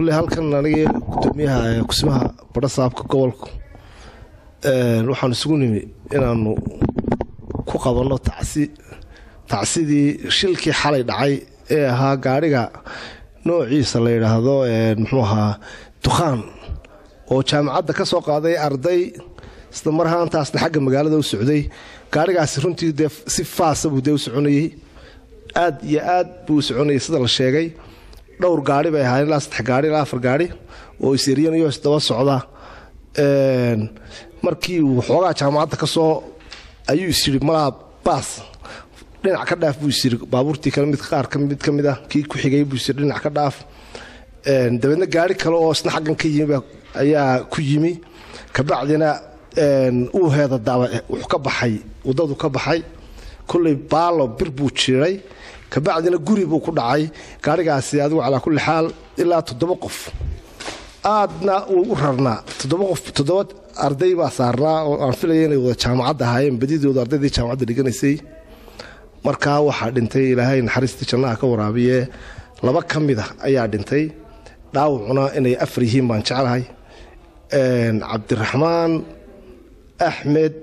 Kulley halkan anigii gudoomiyaha kusimaha badhasaabka gobolku waxaanu isugu nimi inaanu ku qabanno tacsi, tacsidii shilkii xalay dhacay ee ahaa gaadhiga noociisa la yidhaahdo muxuu ahaa dukhaan oo jaamacadda ka soo qaaday arday, isla mar ahaantaasna xagga magaalada u socday. Gaadhigaasi runtii dee si faasa buu dee u soconayey, aad iyo aad buu u soconayay. Sida la sheegay dhowr gaari bay ahaayeen, ilaa 3 gaari ilaa 4 gaari oo iseryanayo isdaba socda. Markii uu xoogaa jaamacadda ka soo ayuu is yidhi malaa baas dhinac ka dhaaf buu is yidhi, baabuurtii kale mid qaar mid ka mid ah kii ku xigay buu is yidhi dhinac ka dhaaf. Dabeedna gaari kale oo isna xaggan ka yimi ayaa ku yimi, kabacdina uu heeda daaba wuxuu ka baxay waddadu ka baxay, kolley baalo bir buu jiiray, kabacdina guri buu ku dhacay gaarigaasi. Adigu calaa kulli xaal ilaa 7 qof aadna uu u rarnaa, 7 qof, 7 arday baa saarnaa oo aan filaya inay wada jaamacadda ahaayeen, badidooda ardaydii jaamacadda dhiganaysay. Markaa waxaa dhintay, ilaahay naxariistii jannaha ka waraabiye, 2 ka mid a ayaa dhintay, dhaawacuna inay 4 yihiin baan jeclahay. Cabdiraxmaan Axmed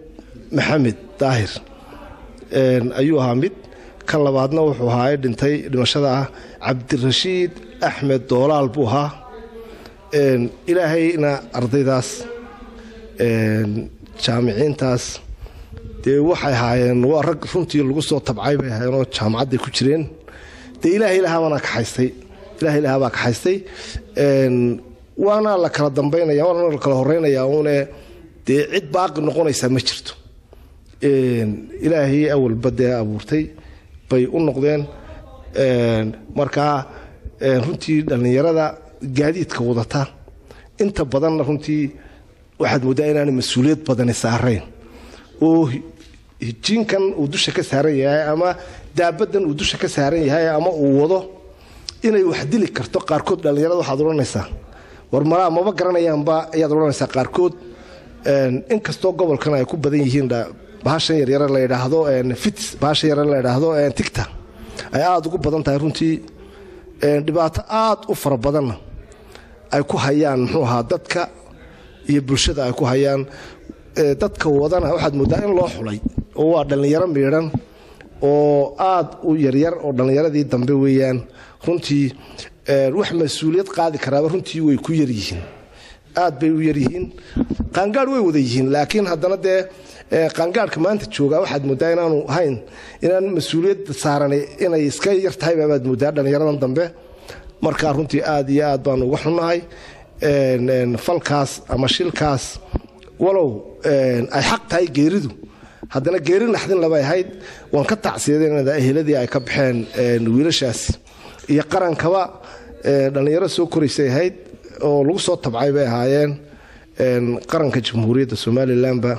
Maxamed Daahir ayuu ahaa mid, kan labaadna wuxuu ahaa ee dhintay dhimashada ah Cabdirashiid Axmed Doolaal buu ahaa. Ilaahayna ardaydaas jaamiciintaas dee waxay ahaayeen waa rag runtii lagu soo tabcay bay ahaayeen oo jaamacadday ku jireen. Dee ilaahay ilahaabana kaxaystay, ilaahay ilahabaa kaxaystay. Waana la kala dambaynaya, waana la kala horeynayaa uune, dee cid baaqi noqonaysaa ma jirto. Ilaahay awalba dee abuurtay bay u noqdeen. Markaa runtii dhallinyarada gaadiidka wadata inta badanna runtii waxaad mooddaa inaana mas-uuliyad badani saarayn, oo hijiinkan uu dusha ka saaran yahay ama daabadan uu dusha ka saaran yahay ama uu wado inay wax dili karto. Qaarkood dhallinyarada waxaad odhanaysaa war malaa maba garanayaanba ayaad odhanaysaa qaarkood. Inkastoo gobolkan ay ku badan yihiin bahashan yaryare la yidhaahdo fits, bahashan yaryare la yidhaahdo tigta ay aada ugu badan tahay runtii, dhibaato aada u fara badanna ay ku hayaan muxuu ahaa dadka iyo bulshada ay ku hayaan. Dadka wadana waxaad mooddaa in loo xulay oo waa dhallinyaro miidhan oo aad u yaryar oo dhallinyaradii dambe weeyaan. Runtii wax mas-uuliyad qaadi karaaba runtii way ku yaryihiin, aad bay u yaryihiin. Qaangaadh way wada yihiin, laakiin haddana dee qaangaadhka maanta joogaa waxaad mooddaa inaanu hayn, inaan mas-uuliyadda saarani inay iska yar tahay baabaad mooddaa dhallinyaradan dambe. Markaa runtii aad iyo aad baanu uga xunnahay falkaas ama shilkaas, walow ay xaq tahay geeridu, haddana geeri naxdin labay ahayd. Waan ka tacsiyadeynada eheladii ay ka baxeen wiilashaas iyo qarankaba. Dhallinyaro soo koraysay ahayd oo lagu soo tabcay bay ahaayeen qaranka jamhuuriyadda Somalilanba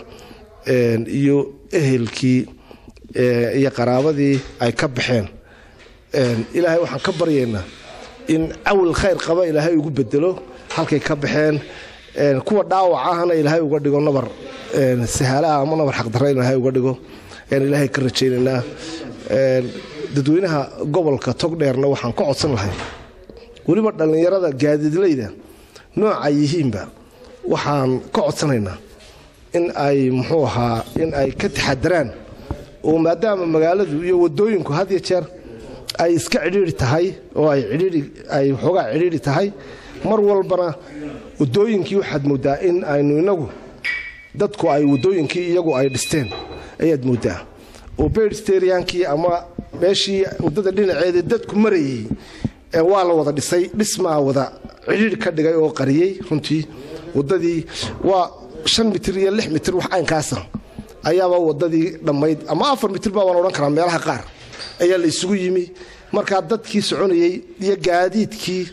iyo ehelkii iyo qaraabadii ay ka baxeen. Ilaahay waxaan ka baryaynaa in cawil khayr qaba ilaahay ugu bedelo halkay ka baxeen, kuwa dhaawac ahna ilaahay uga dhigo nabar sahaalaha ama nabar xaqdarra ilaahay uga dhigo ayaan ilaahay ka rajaynaynaa. Dadweynaha gobolka Togdheerna waxaan ka codsan lahay, weliba dhallinyarada gaadiidleyda nooca yihiinba waxaan ka codsanaynaa in ay muxuu ahaa in ay ka taxadaraan, oo maadaama magaaladu iyo waddooyinku had iyo jeer ay iska cidhiidhi tahay oo ay cidhiidhi ay xoogaa cidhiidhi tahay mar walbana, waddooyinkii waxaad mooddaa in aynu inagu dadku ay waddooyinkii iyagu ay dhisteen ayaad mooddaa, oo bedsteriankii ama meeshii waddada dhinaceeda dadku marayey waa la wada dhisay, dhismaa wada cidhiidhi ka dhigay oo qariyey. Runtii waddadii waa 5 mitir iyo 6 mitir wax caynkaasa ayaaba waddadii dhammayd, ama 4 mitir baa waan odhan karaa meelaha qaar ayaa la isugu yimi. Markaa dadkii soconayey iyo gaadiidkii,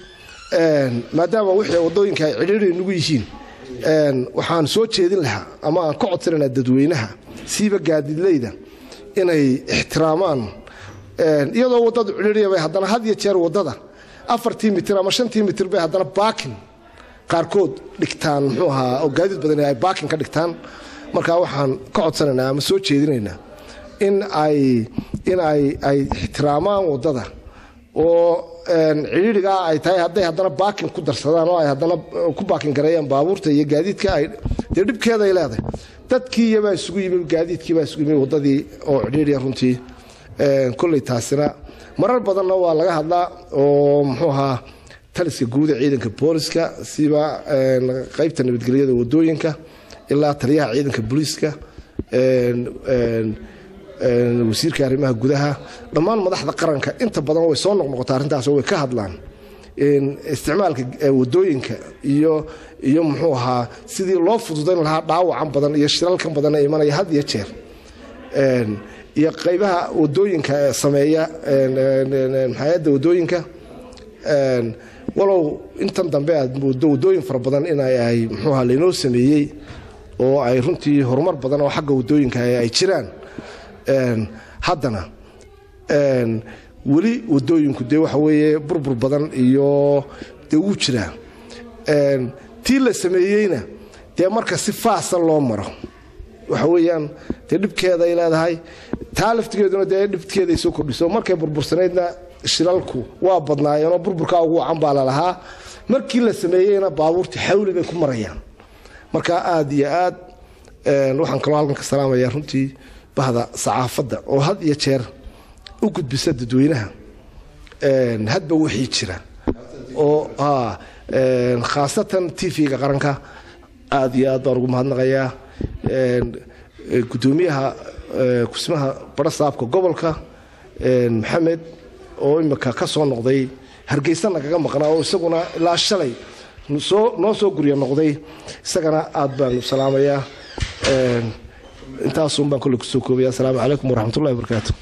maadaama wixii waddooyinka ay cidhiidhi nagu yihiin, waxaan soo jeedin lahaa ama aan ka codsanaynaa dadweynaha siiba gaadiidleyda inay ixtiraamaan. Iyadoo waddadu cidhiidhiya bay haddana had iyo jeer waddada 4tii mitir ama 5tii mitir bay haddana baakin qaarkood dhigtaan muxuu ahaa, oo gaadiid badan ay baakin ka dhigtaan. Markaa waxaan ka codsanaynaa ama soo jeedinaynaa in ay ixtiraamaan waddada. Oo cidhiidhigaa ay tahay, hadday haddana parking ku darsadaan oo ay haddana ku parking gareeyaan baabuurta iyo gaadiidka, ay dee dhibkeeday leedahay. Dadkii iyobaa isugu yimi, gaadiidkii baa isugu yimi waddadii oo cidhiidhiya runtii. Kolley taasina marar badanna waa laga hadlaa, oo muxuu ahaa, taliska guuda ciidanka booliska, siba qaybta nabadgelyada wadooyinka, ilaa taliyaha ciidanka booliiska, wasiirka arrimaha gudaha, dhammaan madaxda qaranka inta badan way soo noqnoqotaa arrintaas oo way ka hadlaan isticmaalka wadooyinka iyo muxuu ahaa, sidii loo fududayn lahaa dhaawacan badan iyo shilalkan badan ee imanaya had iyo jeer, iyo qaybaha wadooyinka sameeya hay'adda wadooyinka. Walow intan dambe aad moodo wadooyin fara badan in ay muxuu ahaa laynoo sameeyey oo ay runtii horumar badan oo xagga wadooyinka ay jiraan, haddana weli wadooyinku dee waxa weeye burbur badan iyo dee wuu jiraa. Tii la sameeyeyna dee marka si faasa loo maro, waxa weeyaan dee dhibkeeday leedahay. Taa laftigeeduna dee dhibkeeday soo kordhiso. Markay burbursanaydna shilalku waa badnaayeenoo burburkaa ugu wacan baa lalahaa. Markii la sameeyeyna baabuurtii xawli bay ku marayaan. Marka aad iyo aad waxaan kaloo halkan ka salaamaya runtii bahda saxaafadda oo had iyo jeer u gudbisa dadweynaha hadba wixii jira, oo khaasatan TV-ga qaranka aad iyo aad baan ugu mahadnaqayaa. Guddoomiyaha kusmaha barasaabka gobolka Maxamed oo imika ka soo noqday Hargeysa nagaga maqnaa, oo isaguna ilaa shalay noo soo gurya noqday, isagana aad baanu salaamayaa. Intaasun baan kolley kusoo koobaya. Asalaamu calaykum waraxmatullahi wabarakaatu.